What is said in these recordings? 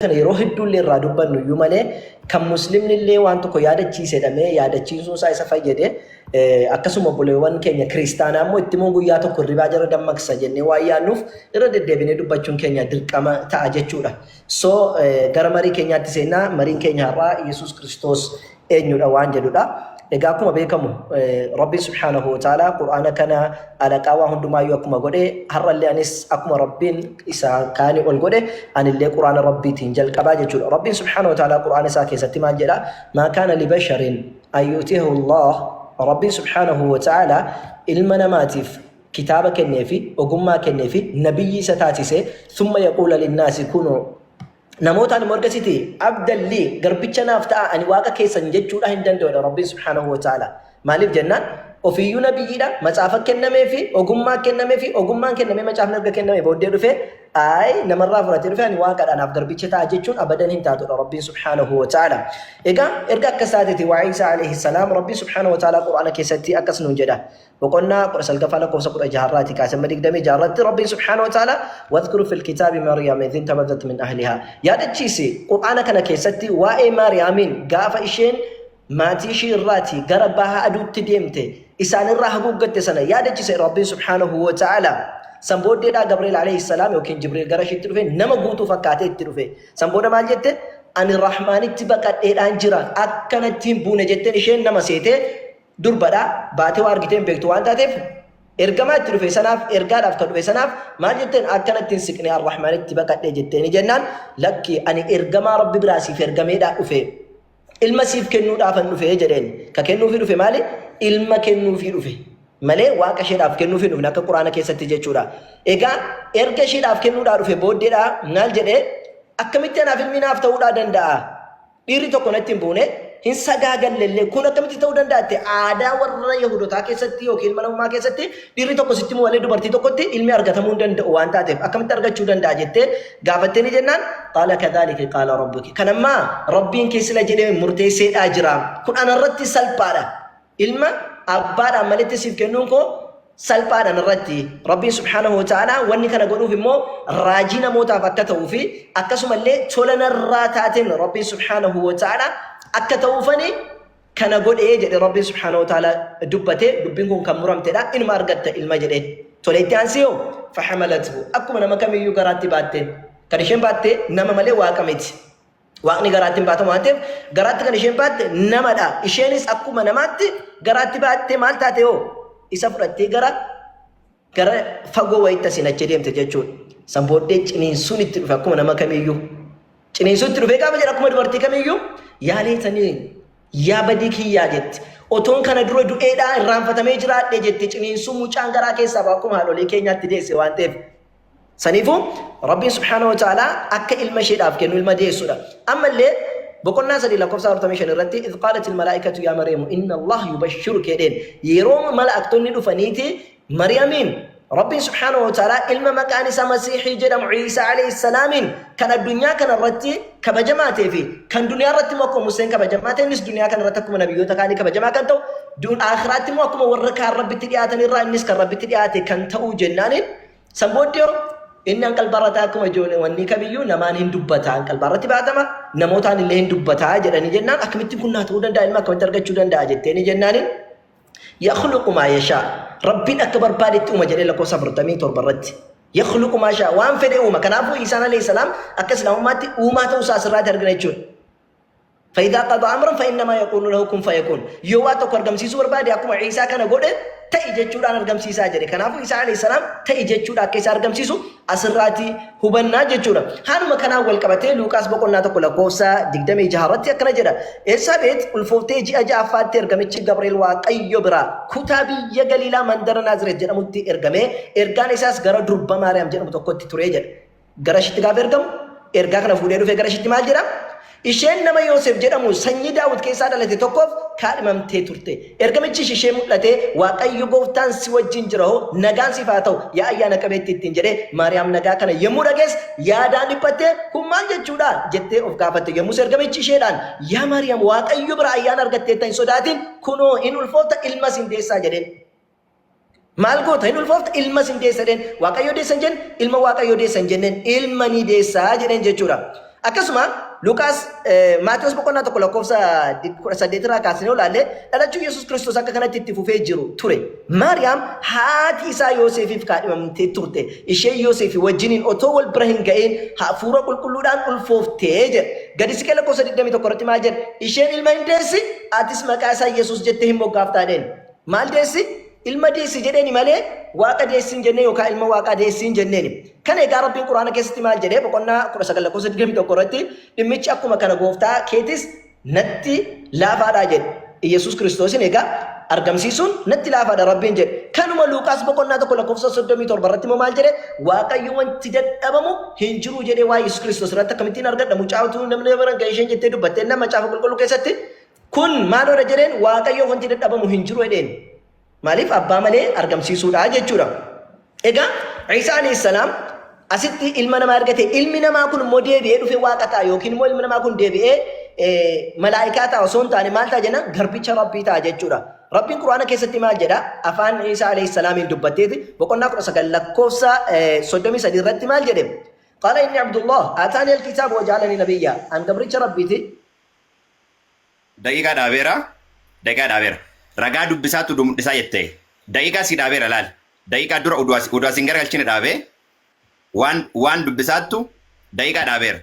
Kana yeroo hedduullee irraa dubbannu iyyuu malee kan muslimni illee waan tokko yaadachiise jedhamee yaadachiisuun isaa isa fayyade. Akkasuma obboleewwan keenya kiristaanaa immoo itti immoo guyyaa tokko hirribaa jara dammaqsa jennee waan yaadnuuf irra deddeebinee dubbachuun keenya dirqama ta'a jechuudha. So gara marii keenyaatti seennaa. Mariin keenya har'aa Yesuus Kiristoos eenyudha waan jedhudha. Egaa akkuma beekamu Rabbiin subhaanahu wa ta'ala Qur'aana kana alaqaa waa hundumaayyuu akkuma godhe, har'allee anis akkuma Rabbiin isa kaanii ol godhe anillee Qur'aana Rabbiitiin jalqabaa jechuudha. Rabbiin subhaanahu wa ta'ala Qur'aana isaa keessatti maal jedha? Maa kaana libasharin an yu'tiyahu Allah. Rabbiin subhaanahu wa ta'ala ilma namaatiif kitaaba kenneefi, ogummaa kenneefi, nabiyyi isa taasise, thumma yaquula linnaasi kunuu, namootaan immoo ergasiti abdan lii, garbicha naaf ta'a, ani waaqa keessan jechuudha hin danda'udha Rabbiin subhaanahu wa ta'ala. Maaliif jennaan, ofiiyyuu nabiyyiidha, macaafa kennamee fi ogummaa kennamee fi ogummaan kennamee macaafni erga kennamee booddee dhufee ay namarraa fudhatee dhufee ani waaqadha, naaf garbicha ta'a jechuun abadan hin taatudha Rabbiin subhaanahu wa ta'ala. Egaa erga akkas taateeti waa Iisaa alayhi salaam Rabbiin subhaanahu wa ta'ala Qur'aana keessatti akkas nuun jedha. Boqonnaa 19ffaa lakkoofsa 16 irraatii kaasee amma 26 irratti Rabbiin subhaanahu wa ta'ala wadhkuru fil kitaabi Maryam idh intabadhat min ahlihaa, yaadachiisi Qur'aana kana keessatti waa'ee Maariyaamiin gaafa isheen maatii ishii irraatii gara baha aduutti deemte, isaanirraa haguuggatte sana yaadachiise Rabbiin subhaanahu wa ta'ala. San booddeedhaa Gabriel alayhi salaam yookiin Jibriil gara ishiitti dhufe, nama guutuu fakkaatee itti dhufe. San booda maal jette? Ani Rahmaanitti baqadheedhaan jira, akkanatti hin buune jetteen. Isheen nama seetee durbadha, baatee waa argitee hin beektu waan taateef, ergamaa itti dhufe sanaaf, ergaadhaaf kan dhufe sanaaf maal jetteen? Akkanatti hin siqne, arrahmaanitti baqadhe jetteeni jennaan, lakki, ani ergamaa rabbi biraa siif ergameedhaa dhufe, ilma siif kennuudhaafan dhufe jedheen. Ka kennuufii dhufe maali? Ilma kennuufii dhufe malee waaqa isheedhaaf kennuufii hin dhufne akka quraana keessatti jechuudha. Egaa erga isheedhaaf kennuudhaa dhufe booddeedhaa maal jedhee? Akkamitti anaaf ilmi naaf ta'uudhaa danda'a? Dhiirri tokko natti hin buune, hin sagaagallellee, kun akkamitti ta'uu danda'a jette. Aadaa warra Yahudotaa keessatti yookiin ilma namummaa keessatti dhiirri tokko sitti himuu malee dubartii tokkotti ilmi argatamuu hin danda'u waan taateef, akkamitti argachuu danda'a jettee gaafattee ni jennaan, qaala kadhaalika qaala rabbuki, kan ammaa Rabbiin kee sila jedhee murteesseedhaa jira, kun anarratti salphaadha. Ilma abbaadhaan malitti siif kennuun koo salphaadha irratti. Rabbiin subhaanahu wa ta'ala wanni kana godhuuf immoo raajii namootaaf akka ta'uu fi akkasumallee tola narraa taateen Rabbiin subhaanahu wa ta'ala akka ta'uufani kana godhee jedhe. Rabbiin subhaanahu wa ta'ala dubbate, dubbiin kun kan muramtedha, inuma argatta ilma jedhe. Tole, itti aansee hoo? Fahamalatu, akkuma nama kamiyyuu garaatti baatte. Kan isheen baatte nama malee waaqa miti. Waaqni garaatti hin baatamu waan ta'eef garaatti kan isheen baatte namadha. Isheenis akkuma namaatti garaatti baattee maal taate hoo? Isa fudhattee gara fagoo wayitti asiin achi deemte jechuudha. San booddee ciniinsuun itti dhufe akkuma nama kamiyyuu. Ciniinsuun itti dhufee gaafa jedha, akkuma dubartii kamiyyuu, yaa leetanii, yaa badii kiyyaa jetti. Otoon kana dura du'eedhaa irraanfatamee jiraadhe jetti. Ciniinsuun mucaan garaa keessaa bahu akkuma haadholii keenyaatti deesse waan ta'eef. Saniifuu Rabbiin subhaanahu wa ta'ala akka ilma isheedhaaf kennu, ilma deessudha. Ammallee boqonnaa 3 lakkoofsa 45 irratti idh qaalatil malaa'ikatu yaa Maryamu inna Allah yubashshiruki jedheen. Yeroo malaaktonni dhufaniiti Maryamiin Rabbiin subhaanahu wa ta'ala ilma maqaan isaa Masiihii jedhamu Iisaa alayhi salaamiin, kan addunyaa kana irratti kabajamaa ta'ee fi kan duniyaa irratti immoo akkuma Museen kabajamaa ta'e, innis duniyaa kana irratti akkuma nabiyyoota kaanii kabajamaa kan ta'u, aakhiraatti immoo akkuma warra kaan Rabbitti dhiyaatan irraa innis kan Rabbitti dhiyaate kan ta'u jennaaniin. San booddee hoo inni hanqalbaarra taa'ee akkuma ijoollee wanni kamiyyuu namaan hin dubbata, hanqalbaarratti baatama, namootaan illee hin dubbata jedhanii jennaan, akkamitti kun naa ta'uu danda'a, ilma akkamitti argachuu danda'a jetteeni jennaaniin, yakhluqu maa yashaa, Rabbiin akka barbaadetti uuma jedhee lakkoofsa 47 irratti. Yakhluqu maa yashaa, waan fedhe uuma. Kanaafuu Iisaan alayhi salaam akka islaamummaatti uumaa ta'uu isaa asirraatti argina jechuudha. Fa'idaa qadaa amran fa'innamaa yaquulu lahu kun fayakun. Yoo waa tokko argamsiisuu barbaade, akkuma Iisaa kana godhe, ta'i jechuudhaan argamsiisaa jedhe. Kanaafuu Iisaa alayhi salaam ta'i jechuudha akka isa argamsiisu asirraati hubannaa jechuudha. Haaluma kanaan wal qabatee Luuqaas boqonnaa 1 lakkoofsa 26 irratti akkana jedha. Elsaabeet ulfooftee ji'a ja'affaatti ergamichi Gabri'eel Waaqayyo biraa kutaa biyya Galiilaa mandara Naazireet jedhamutti ergamee, ergaan isaas gara durba Maariyaam jedhamu tokkotti ture jedha. Gara ishiitti gaafa ergamu ergaa kana fuudhee dhufee gara ishiitti maal jedha? Isheen nama Yoosef jedhamu sanyii Daawit keessaa dhalate tokkoof kaadhimamtee turte. Ergamichis ishee mul'atee, Waaqayyo gooftaan si wajjin jira hoo, nagaan siif haa ta'u, yaa ayyaana qabeettii ittiin jedhee. Maariyaam nagaa kana yommuu dhageesse yaadaan dhiphattee, kun maal jechuudha jettee of gaafatte. Yommus ergamichi isheedhaan, Yaa Maariyaam, Waaqayyo biraa ayyaana argatteetta, hin sodaatin, kunoo in ulfoofta, ilmas in deessaa jedheen. Maal goota? Hin ulfoofta, ilmas hin deessa jedheen. Waaqayyo deessa hin jenne, ilma Waaqayyo deessa hin jenneen, ilma ni deessaa jedheen jechuudha. Akkasuma Luqaas Maatiyos boqonnaa 1 lakkoofsa 18 irraa kaasnee ilaalle dhalachuu Yesuus Kiristoos akka kanatti itti fufee jiru ture. Maariyaam haati isaa Yooseefiif kaadhimamtee turte. Isheen Yooseefi wajjiniin otoo wal bira hin ga'in hafuura qulqulluudhaan ulfooftee jedha. Gadi siqee lakkoofsa 21 irratti maal jedha? Isheen ilma hin deessi, atis maqaa isaa Yesuus jettee hin moggaaftaa jedheen. Maal deessi? Ilma deessi jedheeni malee Waaqa deessi hin jennee yookaan ilma Waaqaa deessi hin jenneeni. Kana egaa Rabbiin Qur'aana keessatti maal jedhee boqonnaa 19 lakkoofsa 21 irratti dhimmichi akkuma kana gooftaa keetis natti laafaadhaa jedhe. Iyyasuus Kiristoosin egaa argamsiisuun natti laafaadha Rabbiin jedhe. Kanuma Luuqaas boqonnaa 1 lakkoofsa 37 irratti immoo maal jedhe? Waaqayyo wanti dadhabamu hin jiru jedhee waa'ee Yesuus Kiristoos irratti akkamittiin argadha mucaa utuu namni bira hin ga'in isheen jettee dubbattee nama macaafa qulqulluu keessatti Kun maaloodha jedheen Waaqayyoof wanti dadhabamu hin jiru jedheen. Maaliif abbaa malee argamsiisuudha jechuudha. Egaa Iisaa alayhi salaam asitti ilma namaa argate ilmi namaa kun immoo deebi'ee dhufee waaqa ta'a yookiin immoo ilmi namaa kun deebi'ee malaa'ikaa ta'a osoo hin taane maal ta'a jenna garbicha Rabbii ta'a jechuudha. Rabbiin Qur'aana keessatti maal jedha afaan Iisaa alayhi salaamiin dubbatteeti boqonnaa 19 lakkoofsa 33 irratti maal jedhe Qaala inni Abdullah ataani alkitaaba wa ja'alanii nabiyya an gabricha Rabbiiti Daqiiqaa dhaabeera. Daqiiqaa dhaabeera. Ragaa dubbisaatu oduu mul'isaa jette. Daqiiqaa sii dhaabeera laal. Daqiiqaa dura oduu as oduu as hin garagalchine dhaabee waan waan dubbisaattu daqiiqaa dhaabeera.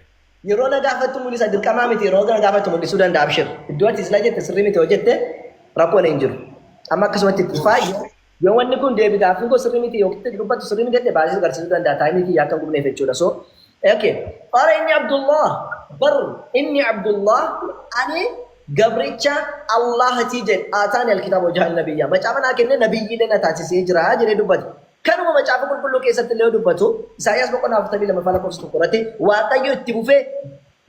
Yeroo na gaafattu mul'isa dirqamaa miti yeroo na gaafattu mul'isuu danda'a abshir. Iddoo ati sila jette sirrii miti yoo jette rakkoon hin jiru. Amma akkasumatti itti fufaa yoo wanni kun deebi gaaffiin koo sirrii miti yookiin itti dubbattu sirrii miti jette baasee agarsiisuu danda'a taayimii kiyya akka hin gubneef jechuudha. So okay. Qaala inni Abdullah bar inni Abdullah ani gabricha Allahatii jedhe aataani alkitaaba wajahal nabiyya macaafa naa kenne nabiyyiilee na taasisee jira jedhee dubbate. Kanuma macaafa qulqulluu keessatti illee dubbatu Isaayyaas boqonnaa 42 lakkoofsa 1 irratti Waaqayyo itti fufee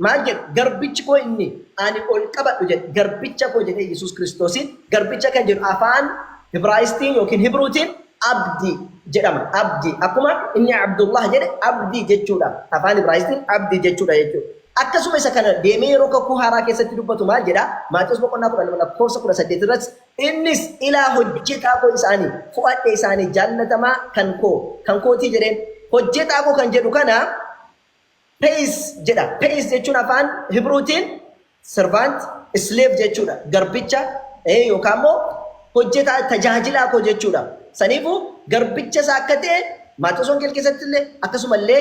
maal jedhe garbichi koo inni ani ol qabadhu jedhe garbicha koo jedhee Yesuus Kiristoosiin garbicha kan jedhu afaan Ibraayistiin yookiin Hibruutiin abdi jedhama. Abdi akkuma inni Abdullah jedhe abdi jechuudha. Afaan Ibraayistiin abdi jechuudha jechuudha. Akkasuma isa kana deemee yeroo kakuu haaraa keessatti dubbatu maal jedha? Maatewos boqonnaa 12 lakkoofsa 18 irratti innis ilaa hojjetaa koo isaanii fo'adhe isaanii jaallatamaa kan koo kan kootii jedheen hojjetaa koo kan jedhu kana Peis jedha. Peis jechuun afaan Hibruutiin servant, slave jechuudha. Garbicha yookaan immoo hojjetaa tajaajilaa koo jechuudha. Saniifuu garbicha isaa akka ta'e Maatewos Wangeel keessatti illee akkasuma illee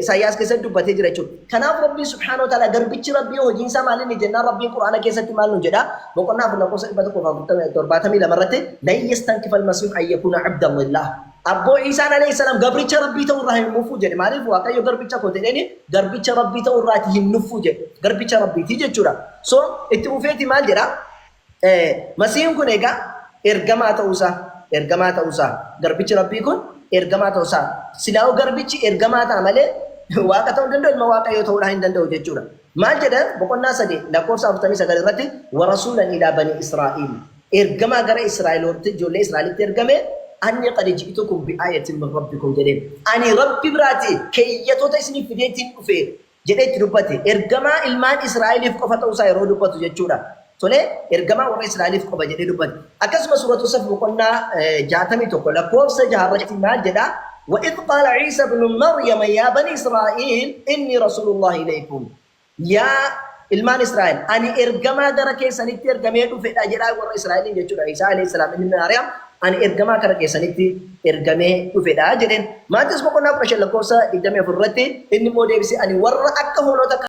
Isaayyaas keessatti dubbatee jira jechuudha. Kanaaf Rabbiin subhaanahu wa ta'ala garbichi Rabbii hojiin isaa maal inni jennaan Rabbiin Qur'aana keessatti maal nu jedha? Boqonnaa 4 lakkoofsa 172 irratti lan yastankifal masiihu an yakuuna abdan lillah. Abboo Iisaan alayhi salaam gabricha Rabbii ta'uu irraa hin nuffuu jedhe. Maaliif Waaqayyo garbicha koo jedheeni garbicha Rabbii ta'uu irraati hin nuffuu jedhe. Garbicha Rabbiiti jechuudha. So itti fufeeti maal jedha? Masiihin kun egaa ergamaa ta'uusaa ergamaa ta'uusaa garbichi Rabbii kun ergamaa ta'uusaa silaa'uu garbichi ergamaa ta'a malee waaqa ta'uu hin danda'u ilma Waaqayyoo ta'uudhaa hin danda'u jechuudha. Maal jedha boqonnaa 3 lakkoofsa 49 irratti warasuulan ilaa bani Israa'iil Ergamaa gara Israa'eloota ijoollee Israa'elitti ergame, Anni qad ji'tukum bi aayatin min Rabbikum jedheen. Ani Rabbi biraatii keeyyatoota isiniif fideetiin dhufe jedhee itti dubbate. Ergamaa ilmaan Israa'eliif qofa ta'uu isaa yeroo dubbatu jechuudha. Tolee, ergamaa warra Israa'eliif qofa jedhee dubbate. Akkasuma suuratu Saf boqonnaa 61 lakkoofsa 6 irratti maal jedha? Wa idh qaala Iisa ibnu Maryama yaa bani Israa'iil inni rasuulullahi ilaykum. Yaa ilmaan Israa'el, ani ergamaa gara keessanitti ergamee dhufedha jedhaa warra Israa'eliin jechuudha. Iisaa alayhi salaam ilmi Maariyaam ani ergamaa gara keessanitti ergamee dhufedha jedheen. Maatewos boqonnaa 15 lakkoofsa 24 irratti inni immoo deebisee ani warra akka hoolota.